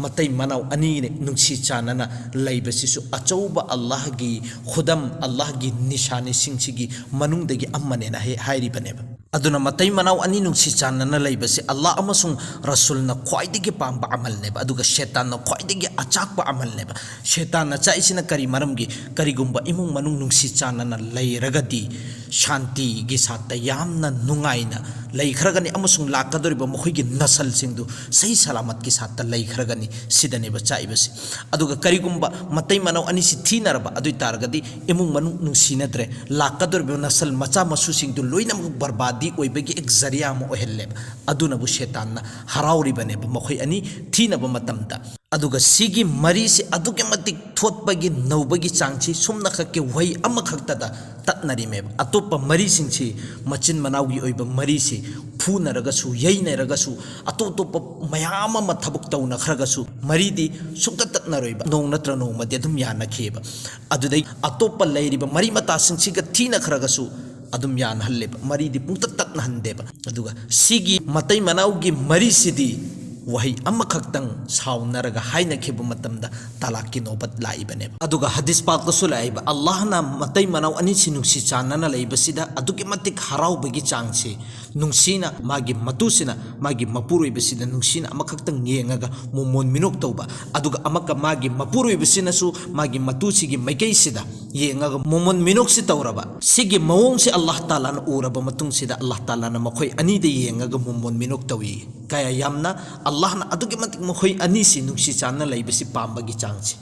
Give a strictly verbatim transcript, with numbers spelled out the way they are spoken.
ꯃꯇꯩ ꯃꯅꯥꯎ ꯑꯅꯤ ꯅꯨꯡꯁꯤ ꯆꯥꯟꯅꯅ ꯂꯩꯕꯁꯤꯁꯨ ꯑꯆꯧꯕ ꯑꯜꯂꯥꯍꯒꯤ ꯈꯨꯗꯝ, ꯑꯜꯂꯥꯍꯒꯤ ꯅꯤꯁꯥꯅꯤꯁꯤꯡꯁꯤꯒꯤ ꯃꯅꯨꯡꯗꯒꯤ ꯑꯃꯅꯦꯅ ꯍꯥꯏ-, ꯍꯥꯏꯔꯤꯕꯅꯦꯕ꯫ ꯑꯗꯨꯅ ꯃꯇꯩ ꯃꯅꯥꯎ ꯑꯅꯤ ꯅꯨꯡꯁꯤ ꯆꯥꯟꯅꯅ ꯂꯩꯕꯁꯤ ꯑꯜꯂꯥꯍ ꯑꯃꯁꯨꯡ ꯔꯁꯨꯜꯅ ꯈ꯭ꯋꯥꯏꯗꯒꯤ ꯄꯥꯝꯕ ꯑꯃꯜꯅꯦꯕ, ꯑꯗꯨꯒ ꯁꯦꯇꯥꯟꯅ ꯈ꯭ꯋꯥꯏꯗꯒꯤ ꯑꯆꯥꯛꯄ ꯑꯃꯜꯅꯦꯕ꯫ ꯁꯦꯇꯥꯟꯅ ꯆꯥꯛꯏꯁꯤꯅ ꯀꯔꯤ ꯃꯔꯝꯒꯤ? ꯀꯔꯤꯒꯨꯝꯕ ꯏꯃꯨꯡ ꯃꯅꯨꯡ ꯅꯨꯡꯁꯤ ꯆꯥꯟꯅꯅ ꯂꯩꯔꯒꯗꯤ ꯁꯥꯟꯇꯤꯒꯤ ꯁꯥꯠꯇ ꯌꯥꯝꯅ ꯅꯨꯡꯉꯥꯏꯅ ꯂꯩꯈ꯭ꯔꯒꯅꯤ ꯑꯃꯁꯨꯡ ꯂꯥꯛꯀꯗꯧꯔꯤꯕ ꯃꯈꯣꯏꯒꯤ ꯅꯁꯜꯁꯤꯡꯗꯨ ꯁꯍꯤ ꯁꯂꯥꯃꯠꯀꯤ ꯁꯥꯠꯇ ꯂꯩꯈ꯭ꯔꯒꯅꯤ꯫ ꯁꯤꯗꯅꯦꯕ ꯆꯥꯛꯏꯕꯁꯤ꯫ ꯑꯗꯨꯒ ꯀꯔꯤꯒꯨꯝꯕ ꯃꯇꯩ ꯃꯅꯥꯎ ꯑꯅꯤꯁꯤ ꯊꯤꯅꯔꯕ ꯑꯗꯨ ꯑꯣꯏ ꯇꯥꯔꯒꯗꯤ ꯏꯃꯨꯡ ꯃꯅꯨꯡ ꯅꯨꯡꯁꯤꯅꯗ꯭ꯔꯦ, ꯂꯥꯛꯀꯗꯧꯔꯤꯕ ꯅꯁꯜ ꯃꯆꯥ ꯃꯁꯨꯁꯤꯡꯗꯨ ꯂꯣꯏꯅꯃꯛ ꯕꯔꯕꯥꯗꯤ ꯑꯣꯏꯕꯒꯤ ꯑꯦꯛ ꯖꯔꯤꯌꯥ ꯑꯃ ꯑꯣꯏꯍꯜꯂꯦꯕ꯫ ꯑꯗꯨꯅꯕꯨ ꯁꯦꯇꯥꯟꯅ ꯍꯔꯥꯎꯔꯤꯕꯅꯦꯕ ꯃꯈꯣꯏ ꯑꯅꯤ ꯊꯤꯅꯕ ꯃꯇꯝꯗ꯫ ꯑꯗꯨꯒ ꯁꯤꯒꯤ ꯃꯔꯤꯁꯤ ꯑꯗꯨꯛꯀꯤ ꯃꯇꯤꯛ ꯊꯣꯠꯄꯒꯤ ꯅꯧꯕꯒꯤ ꯆꯥꯡꯁꯤ ꯁꯨꯝꯅꯈꯛꯀꯤ ꯋꯥꯍꯩ ꯑꯃꯈꯛꯇꯗ ꯇꯠꯅꯔꯤꯃꯦꯕ꯫ ꯑꯇꯣꯞꯄ ꯃꯔꯤꯁꯤꯡꯁꯤ, ꯃꯆꯤꯟ ꯃꯅꯥꯎꯒꯤ ꯑꯣꯏꯕ ꯃꯔꯤꯁꯤ ꯐꯨꯅꯔꯒꯁꯨ, ꯌꯩꯅꯔꯒꯁꯨ, ꯑꯇꯣꯞ ꯑꯇꯣꯞꯄ ꯃꯌꯥꯝ ꯑꯃ ꯊꯕꯛ ꯇꯧꯅꯈ꯭ꯔꯒꯁꯨ, ꯃꯔꯤꯗꯤ ꯁꯨꯡꯇꯠ ꯇꯠꯅꯔꯣꯏꯕ꯫ ꯅꯣꯡ ꯅꯠꯇ꯭ꯔ ꯅꯣꯡꯃꯗꯤ ꯑꯗꯨꯝ ꯌꯥꯅꯈꯤꯑꯕ꯫ ꯑꯗꯨꯗꯩ ꯑꯇꯣꯞꯄ ꯂꯩꯔꯤꯕ ꯃꯔꯤ ꯃꯇꯥꯁꯤꯡꯁꯤꯒ ꯊꯤꯅꯈ꯭ꯔꯒꯁꯨ ꯑꯗꯨꯝ ꯌꯥꯅꯍꯜꯂꯦꯕ, ꯃꯔꯤꯗꯤ ꯄꯨꯡꯇꯠ ꯇꯠꯅꯍꯟꯗꯦꯕ꯫ ꯑꯗꯨꯒ ꯁꯤꯒꯤ ꯃꯇꯩ ꯃꯅꯥꯎꯒꯤ ꯃꯔꯤꯁꯤꯗꯤ ꯋꯥꯍꯩ ꯑꯃꯈꯛꯇꯪ ꯁꯥꯎꯅꯔꯒ ꯍꯥꯏꯅꯈꯤꯕ ꯃꯇꯝꯗ ꯇꯂꯥꯛꯀꯤ ꯅꯣꯕꯠ ꯂꯥꯛꯏꯕꯅꯦꯕ꯫ ꯑꯗꯨꯒ ꯍꯗꯤꯁ ꯄꯥꯛꯇꯁꯨ ꯂꯥꯛꯏꯕ, ꯑꯜꯂꯥꯍꯅ ꯃꯇꯩ ꯃꯅꯥꯎ ꯑꯅꯤꯁꯤ ꯅꯨꯡꯁꯤ ꯆꯥꯟꯅꯅ ꯂꯩꯕꯁꯤꯗ ꯑꯗꯨꯛꯀꯤ ꯃꯇꯤꯛ ꯍꯔꯥꯎꯕꯒꯤ ꯆꯥꯡꯁꯤ, ꯅꯨꯡꯁꯤꯅ ꯃꯥꯒꯤ ꯃꯇꯨꯁꯤꯅ ꯃꯥꯒꯤ ꯃꯄꯨꯔꯣꯏꯕꯁꯤꯗ ꯅꯨꯡꯁꯤꯅ ꯑꯃꯈꯛꯇꯪ ꯌꯦꯡꯉꯒ ꯃꯣꯃꯣꯟ ꯃꯤꯅꯣꯛ ꯇꯧꯕ, ꯑꯗꯨꯒ ꯑꯃꯛꯀ ꯃꯥꯒꯤ ꯃꯄꯨꯔꯣꯏꯕꯁꯤꯅꯁꯨ ꯃꯥꯒꯤ ꯃꯇꯨꯁꯤꯒꯤ ꯃꯥꯏꯀꯩꯁꯤꯗ ꯌꯦꯡꯉꯒ ꯃꯣꯃꯣꯟ ꯃꯤꯅꯣꯛꯁꯤ ꯇꯧꯔꯕ꯫ ꯁꯤꯒꯤ ꯃꯑꯣꯡꯁꯤ ꯑꯜꯂꯥꯍ ꯇꯥꯂꯥꯅ ꯎꯔꯕ ꯃꯇꯨꯡꯁꯤꯗ ꯑꯜꯂꯥꯍ ꯇꯥꯂꯥꯅ ꯃꯈꯣꯏ ꯑꯅꯤꯗ ꯌꯦꯡꯉꯒ ꯃꯣꯃꯣꯟ ꯃꯤꯅꯣꯛ ꯇꯧꯏ꯫ ꯀꯌꯥ ꯌꯥꯝꯅ ꯑꯜꯂꯥꯍꯅ ꯑꯗꯨꯛꯀꯤ ꯃꯇꯤꯛ ꯃꯈꯣꯏ ꯑꯅꯤꯁꯤ ꯅꯨꯡꯁꯤ ꯆꯥꯟꯅ ꯂꯩꯕꯁꯤ ꯄꯥꯝꯕꯒꯤ ꯆꯥꯡꯁꯤ꯫